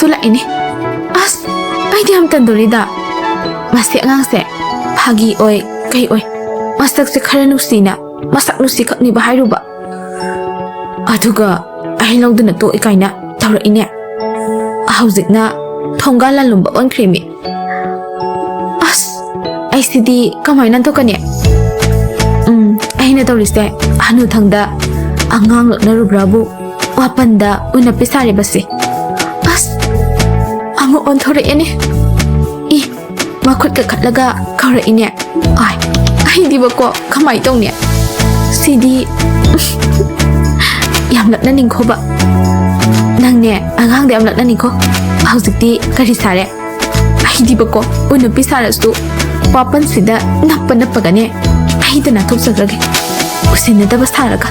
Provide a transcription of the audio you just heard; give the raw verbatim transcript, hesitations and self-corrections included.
ꯂꯥꯛꯏꯅꯦ꯫ ꯑꯁ, ꯑꯩꯗꯤ ꯌꯥꯝ ꯇꯟꯗꯣꯔꯤꯗ꯫ ꯃꯁꯤ ꯑꯉꯥꯡꯁꯦ ꯐꯥꯒꯤ ꯑꯣꯏ ꯀꯩ ꯑꯣꯏ, ꯃꯁꯛꯁꯦ ꯈꯔ ꯅꯨꯡꯁꯤꯅ ꯃꯁꯛ ꯅꯨꯡꯁꯤꯈꯛꯅꯤꯕ ꯍꯥꯏꯔꯨꯕ, ꯑꯗꯨꯒ ꯑꯩ ꯂꯧꯗꯨꯅ ꯇꯣꯛꯏ ꯀꯥꯏꯅ ꯇꯧꯔꯛꯏꯅꯦ꯫ ꯍꯧꯖꯤꯛꯅ ꯊꯣꯡꯒꯥꯜ ꯂꯥꯜꯂꯨꯝꯕ ꯑꯣꯟꯈ꯭ꯔꯦꯃꯤ꯫ ꯑꯁ, ꯑꯩꯁꯤꯗꯤ ꯀꯃꯥꯏꯅ ꯇꯧꯀꯅꯤ? ꯎꯝ, ꯑꯩꯅ ꯇꯧꯔꯤꯁꯦ ꯍꯅꯨꯊꯪꯗ ꯑꯉꯥꯡ ꯂꯛꯅꯔꯨꯕ꯭ꯔꯥꯕꯨ ꯋꯥꯄꯟꯗ ꯎꯅꯞꯄꯤ ꯁꯥꯔꯤꯕꯁꯦ꯫ ꯑꯁ, ꯑꯃꯨꯛ ꯑꯣꯟꯊꯣꯔꯛꯑꯦꯅꯦ꯫ ꯏ, ꯃꯈꯨꯠ ꯀꯥꯈꯠꯂꯒ ꯀꯧꯔꯛꯏꯅꯦ꯫ ꯑꯥꯏ, ꯑꯩꯗꯤꯕꯀꯣ ꯀꯃꯥꯏ ꯇꯧꯅꯤ? ꯁꯤꯗꯤ ꯌꯥꯝ ꯂꯛꯅꯅꯤꯡꯈꯣꯕ꯫ ꯅꯪꯅꯦ ꯑꯉꯥꯡꯗ ꯌꯥꯝ ꯂꯛꯅꯅꯤꯡꯈꯣ꯫ ꯍꯧꯖꯤꯛꯇꯤ ꯀꯔꯤ ꯁꯥꯔꯦ? ꯑꯩꯗꯤꯕꯀꯣ ꯎꯅꯞꯄꯤ ꯁꯥꯔꯁꯨ ꯋꯥꯄꯟꯁꯤꯗ ꯅꯞꯄ ꯅꯞꯄꯒꯅꯦ ꯑꯩꯗ ꯅꯥꯟꯊꯣꯛꯆꯈ꯭ꯔꯒꯦ꯫ ꯎꯁꯤꯟꯅꯗꯕ ꯁꯥꯔꯒ꯫